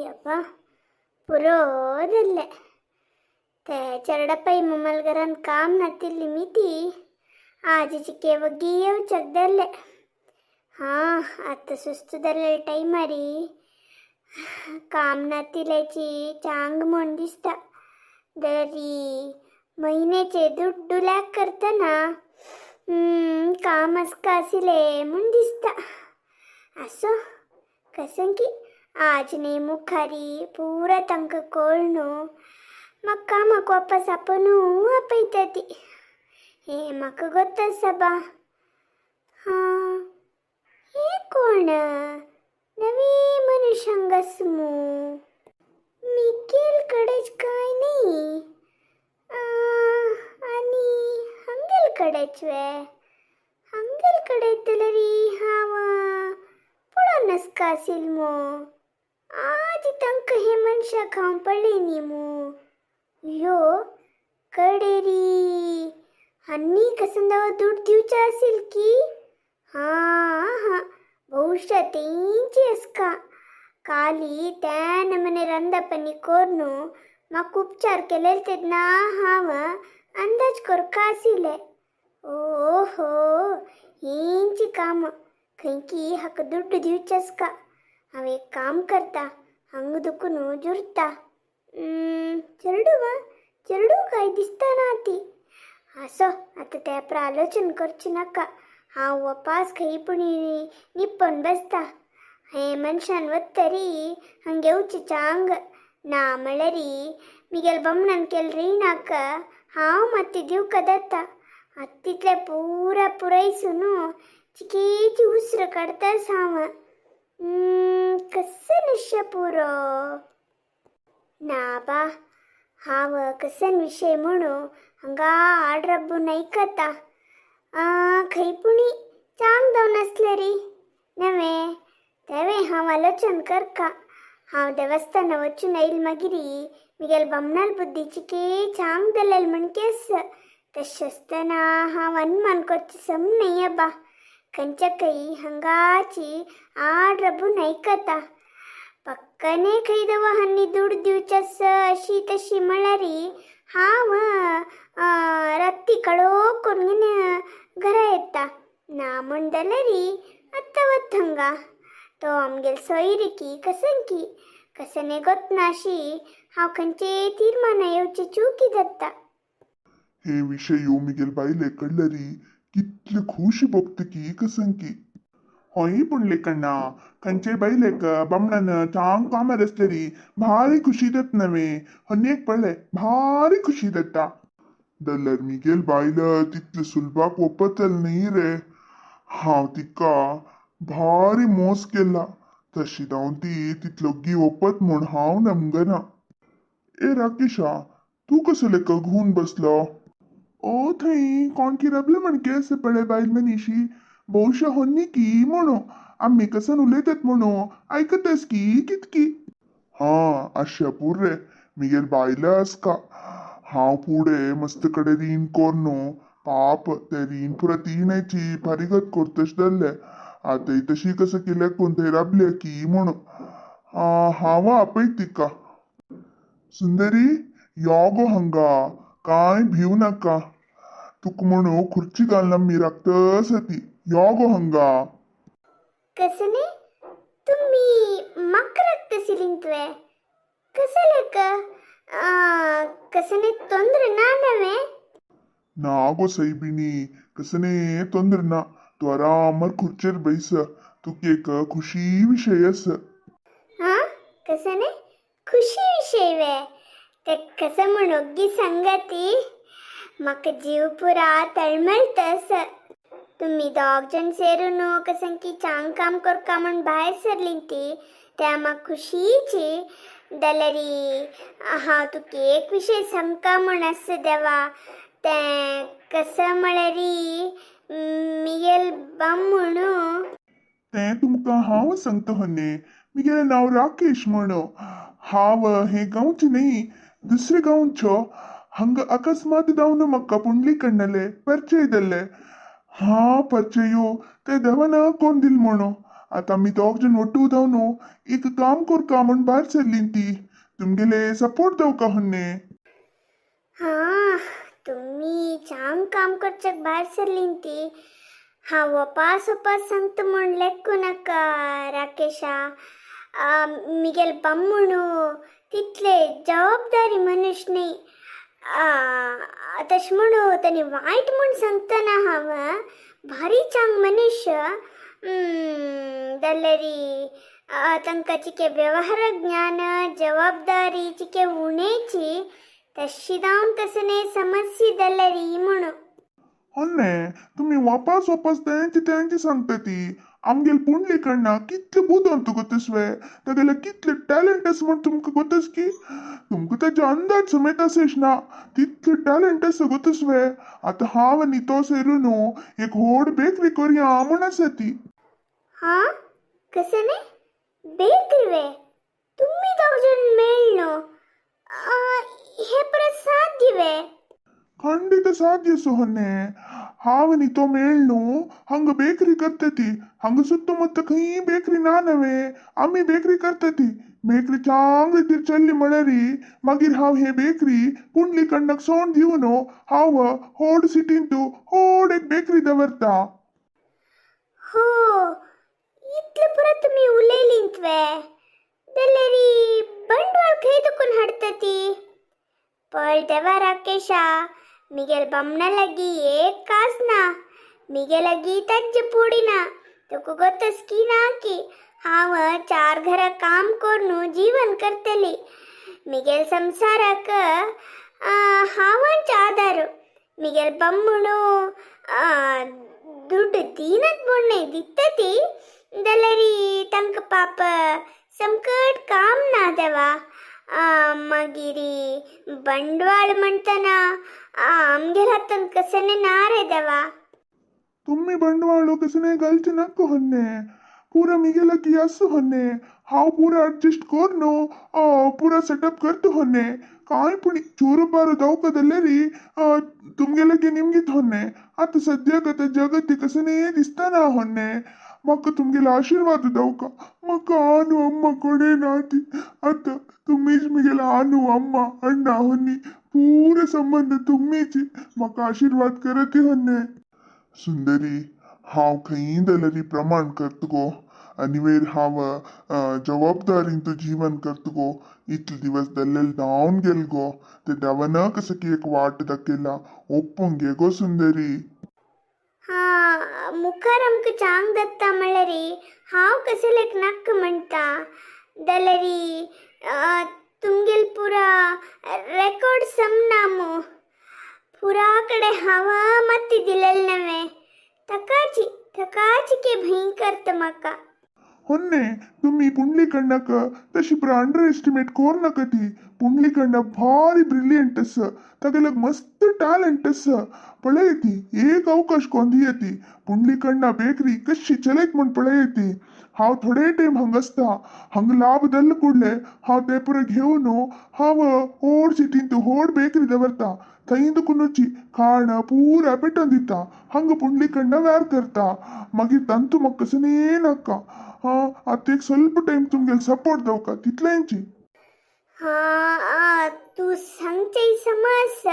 अब्बा पुरो जाल्लें. ते चेरडा मम्माल घरान काम नातिल्ली मिती आजीची वग्गी येवच्याक जाल्लें. हां आतां सुस्त जाल्ले टायमारी काम नातिल्याची चांग म्हूण दिसता. दरी म्हयन्याचे दुड्डू लॅक करतना काम आसका आशिल्लें म्हूण दिसता. आसो कसं की आज न्ही मुखारी पुरा तांकां कळ्ळू म्हाका कामाक वापस आपोवनू आपयता ती. हें म्हाका गोत्त आसा बा. हां हें कोण नवी मनीस हांगा आसा मू? मिगेल कडेच काय न्ही आनी हांगेल कडेच वे? हांगेल कडे जाल्यार हांव पळोवन नासका आशिल्लें मू. आज तांकां हे मनशाक हांव पळयनी मू. यो कडेरी हन्नी कसंदाव दुड दिवचे आसील की? हां हां ಬಹುಶಃ तेंची आसका. काली त्या नमने रंदपणी कोरनू म्हाका उपचार केलेले तेन्ना हांव अंदाज करका आशिल्लें. ओहो हेंची काम खंयकी हाका दुड्ड दिवचे आसका. हांव एक काम करता, हांगा दुखून जुरता. चेरडूं चेरडूं काय दिसता ना ती. आसो आतां त्या आलोचन करचें नाका. हांव वपास खंय पुणी निप्पोन बसता. हे मनशान वत्तरी हांगा येवची चांग ना म्हळ्यार मिगेल बमणान केल्ले रिणाक हांव मात्ती दिवका जाता. आतां तितलें पुरा पुरायसून चिकेची उसर काडताच हांव. कसं नश्य पुरो ना बा. हांव कसन विशय म्हणू हांगा आड रब्बून आयकता. खंय पुणी चांग जावन आसलें री नवें तेवें हांव आलोचन करका. हांव देवस्थाना वचून आयल मागीर मिगेल बमणाल बुद्धी चिके चांग जालेल म्हण केस. तशें आसतना हांव अनुमान करचें सम न्हय अब्बा. खंयच्या खंय हांगाची आड रबून आयकता. पक्कने खंय दवा हांणी दुड दिवचे आसा अशी तशी म्हळ्यार हांव राती कळोव करून घरा येता. ना म्हण जाल्यार आतां वता हांगा. तो आमगेल सोयरिकी कसंकी कसने गोतना अशी हांव खंयचे तीर्माना येवचे चुकी जाता. हे विशय मिगेल बायले कडलरी कितले खुशी भोगता की कसंकी. हय पुंडलीकण्णा, खंयचे बायलेक बामणान चांग कामार आसलेरी भारी खुशी जाता नवे. हन्नेक पळय भारी खुशी जाता. जाल्यार मिगेल बायल तितले सुलभाक वपतल न्ही रे. हांव तिका भारी मोस केला, तशी जावन ती तितलो गी वपत म्हूण हांव नमगना. ए राकेशा, तूं कसो लेख घुवन बसलो? ओ थंय कोण की रबले म्हण केस पळय बायल मनीशी बहुशा होन्नी की म्हणू आमी कसन उलयतात म्हणू आयकतस की कितकी. हां आशा पूर रे मिगेल बायला आसका. हांव फुडें मस्त कडेन रीण कोरनू पाप ते रीण पुरा तिण्याची फारीगत करतश जाल्ले. आतां तशी कसं केल्याक कोण थंय राबले की म्हणू. हांव आपय तिका. सुंदरी यो गो हांगा, कांय भिव नाका. तुका म्हणू खुर्ची घालून आमी राखतस ती. यो गो हांगा. कसने तुम्ही म्हाका राखतसिलीं तुवें? कसं लेक कसने ತೊಂದ್ರೆ ना नवे? ना गो सैबिणी, कसने ತೊಂದ್ರೆ ना. तूं आरामार खुर्चेर बैस. तुका एक खुशी विशय आसा. हां कसने खुशी विशय वे? ते कसं म्हण ओग्गी सांगा ती. म्हाका जीव पुरा तळमळटा आसा. तुम्ही दोग जण सेरून कसं की चांग काम करका म्हण भायर सरलीं ती त्या म्हाका खुशीची. जाल्यार हांव तुका एक विशय सांगता म्हण आसा देवा. तें कसं म्हळ्यार मिगेल बामणू. तें तुमकां हांव सांगता हन्ने. मिगेलें नांव राकेश म्हणू. हांव हे गांवचें न्ही, दुसरे गांवचो. हांगा अकस्मात जावन म्हाका पुंडलीकण्णाले परिचय जाल्ले. हां परिचयो ते देवान कोण दिल म्हणू. आतां आमी दोग जाण ಒಟ್ಟು जावन एक काम करका म्हूण भायर सरली ती. तुमगेले सपोर्ट दवका हन्ने. हां, तुम्ही चांग काम करच्याक भायर सरलीं ती हांव वपास वपास सांगता म्हूण लेखू नाका राकेशा. मिगेल बामणू तितले जबाबदारी मनुष्य न्ही. तशें म्हणू ताणें वायट म्हूण सांगतना हांव, भारी चांग मनुष्य जाल्यारी तांकां चिके व्यवहार ज्ञान जबाबदारी चिके उणेची तशी जावन कसने समस्या जाल्यारी म्हणून. होन्ने, तुमी वापस वापस तेंची तेंची सांगता ती. आमगेल पुंडली कडना कितले बुदवंत गोतसवे, तागेले कितले टॅलंट आसा म्हूण तुमकां गोतस की तुमकां ताजे अंदाज समेत आसच ना तितले टॅलंट आसा गोतसवे. आतां हांव आनी तो सेरून एक व्हड बेकरी करया म्हूण आसा ती. हां, कसं न्ही बेकरी वे? तुम्ही दोग जण मेळनो हे परत साध्य वे? ಖಂಡಿತ ಸಾಧ್ಯ ಸೋಹನ್ನೆ. हांव आनी तो मेळ न्हू हांगा बेकरी करता ती. हांगा सुत्तमुत्त खंय बेकरी ना नवे, आमी बेकरी करता ती. बेकरी चांगली रीतीर चल्ली म्हळ्यार मागीर हांव हे बेकरी पुंडली कण्णाक सोड दिवन हांव व्हड सिटींत व्हड एक बेकरी दवरता. हो, इतले पुरो तुमी उलयलींत वे? जाल्यार बंडवाळ खंय दुखून हाडटा ती? पळ देवा राकेशा, मिगेल बामणा लागीं एक कास ना, मिगे लागीं ताज्जे पुडी ना. तुका गोतस की ना की हांव चार घरां काम करून जीवन करतली. मिगेल संसाराक हांवच आदार. मिगेल बामणू दुड्ड दिनात म्हूण न्हय, दिता ती, जाल्यार तांकां पाप संकट काम ना देवा. मागीर बंडवाळ म्हणटना आमगेर हातान कसने ना रे देवा. तुमी ಬಂಡವಾಳ कसने घालचे नाका होन्ने. पुरा मिगेला की आसू होन्ने, हांव पुरा अडजस्ट कोरनो पुरा सेटअप करता होन्ने. कांय पूण चोरू पारो दवका जाल्यार तुमगेले की निमगीत होन्ने. आतां सद्याक आतां जगत कसने दिसतना होन्ने. म्हाका तुमगेलो आशिर्वाद दवका. म्हाका आनू अम्मा कोणे ना ती, आतां तुमीच मिगेलो आनू अम्मा अण्णा होन्नी. पुरा संबंद तुमीच. म्हाका आशिर्वाद करती होन्ने. सुंदरी, हांव खंयी जाल्यार प्रमाण करता गो आनी वयर हांव जबाबदारीन तूं जीवन करता गो. इतले दिवस दल्लेले धांवन गेल गो, ते देवान कसं की एक वाट दाखयला. ओप्पोन घे गो सुंदरी. हां, मुखार आमकां चांग दत्ता म्हळ्यार हांव कसलेक नाका म्हणटा जाल्यार तुमगेल पुरा रेकॉर्ड समना मू. पुरा कडेन हांव मत्ती दिलेलें नवें, तकाची तकाची के भंय करता म्हाका. होन्ने, तुमी पुंडली कण्णाक तशी पुरा अंडर एस्टिमेट कोर नाका ती. पुंडली कण्णा भारी ब्रिलियंट आसा, तागेल्याक मस्त टॅलंट आसा. पळय ती एक अवकाश कोन दियती. पुंडली कण्णा बेकरी कशी चलयत म्हूण पळय ती. हांव थोडे टायम हांगा आसता, हांगा लाभ जाल्ले कुडले हांव ते पुरो घेवन हांव व्हड सिटींत व्हड बेकरी दवरता. थंय दुकुनूची खाण पुरा पेटोवन दिता. हांगा पुंडली कण्णा व्यार करता. मागीर तांतू म्हाका कसने नाका. हां, आतां एक ಸ್ವಲ್ಪ टायम तुमगेले सपोर्ट दवका तितलेंची. हां, तूं सांगचें समज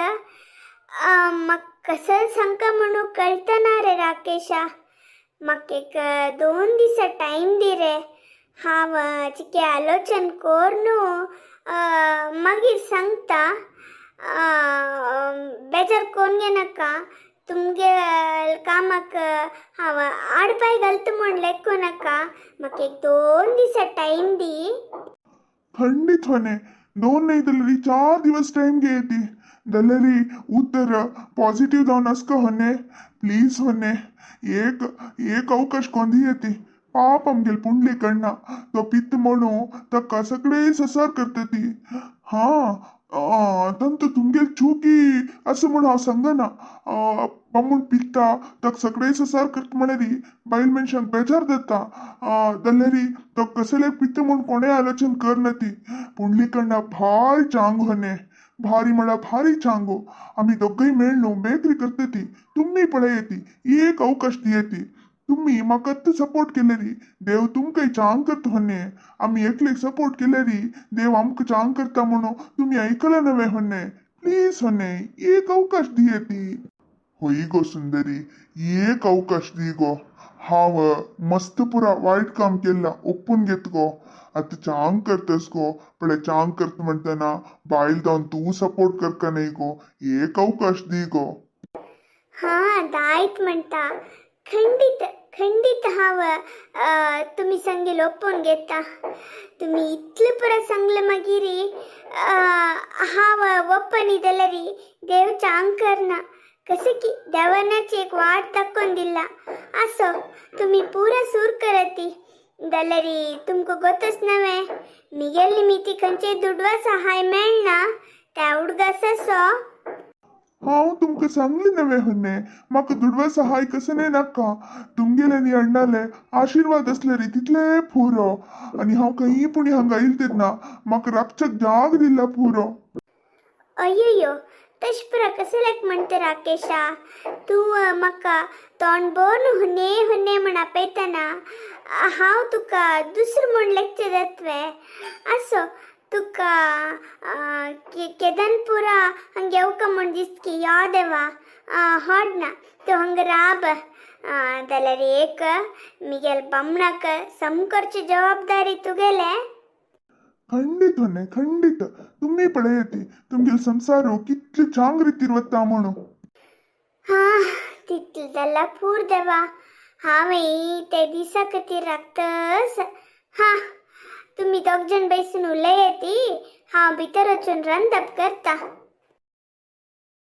म्हाका कसं सांगका म्हणून कळतना रे राकेशा. म्हाका एक 2 दिसां टायम दी रे. हांव चिके आलोचन कोर न्हू मागीर सांगता. बेजार कोन्न घेनाका. तुमगे कामाक हांव आडपाय घालता म्हूण लेखू नाका. म्हाका एक 2 दिसां टायम दी. खंडीत होने, 2 न्हय जाल्यार 4 दिवस टायम घे ती, जाल्यार उत्तर पॉझिटिव्ह जावन आसका होने. प्लीज होने, एक एक अवकाश कोन दियती. पाप आमगेल पुंडली कण्णा तो पित्त म्हणू ताका सगळे ससार करता ती. हां, तांतू तुमगेल चुकी असं म्हूण हांव सांगना. बामूण पित्ता ताका सगळे ससार करता म्हळ्यार बायल मनशांक बेजार जाता, जाल्यार तो कसले पित्त म्हूण कोणें आलोचन करना ती. पुंडली कण्णा भारी चांग होने, भारी म्हळ्यार भारी चांगो. आमी दोगूय मेळ न्हू बेकरी करता ती. तुमी पळय ती एक अवकाश दियती. तुम्ही म्हाका आत्तां सपोर्ट केलेरी देव तुमकां चांग करता होन्ने. आमी एकलेक सपोर्ट केलेरी देव आमकां चांग करता म्हणून तुमी ऐकलं नव्हे होन्ने. प्लीज होन्ने, एक अवकाश दिये ती. होय गो सुंदरी, एक अवकाश दी गो. हांव मस्त पुरा वायट काम केला ओपून घेत गो. आतां चांग करतस गो. पळय, चांग करता म्हणटना बायल जावन तूं सपोर्ट करका न्हय गो. एक अवकाश दी गो. हां, दायत म्हणटा. खंडीत खंडीत हांव तुमी सांगेल ओपून घेता. तुमी इतलें पुरा सांगलें मागीर हांव ओपन जाल्यार देव चांग करना. कशें की देवानाच एक वाट दाखोवन दिला. आसो, तुमी पुरा सूर करती जाल्यार तुमकां गोतच नव्हे, मिगेली मिती खंयचे दुडवा सहाय मेळना त्या उडगासाचो. हांव तुमकां सांगलें नव्हे होन्ने, म्हाका दुडवा सहाय कसं न्हय नाका. तुमगेले आनी अण्णाले आशिर्वाद आसले रे तितले पुरो. आनी हांव खंयी पुणी हांगा येयलें तेन्ना म्हाका राबच्याक जाग दिला पुरो. अय्यो, तशें पुरा कसल्याक म्हणटा राकेशा तूं? म्हाका तोंड भरून हुने हुने म्हण आपयतना हांव तुका दुसरें म्हूण लेगचें जातवें? आसो, तुका केदन पुरा हांगा येवका म्हूण दिसता की यो देवा, होड ना, तूं हांगा राब. जाल्यार एक मिगेल बामणाक सम करची जबाबदारी तुगेलें. खंडीत होन्ने, खंडीत. तुम्ही पळयती तुमगेल संसार कितले चांग रितीर वता म्हणून. हा, तितलें जाल्यार पूर देवा. हांवें ते दिसा खातीर राखतस. हा, तुमी दोग जाण बैसून उलयाती, हांव भितर वचून रांदप करता.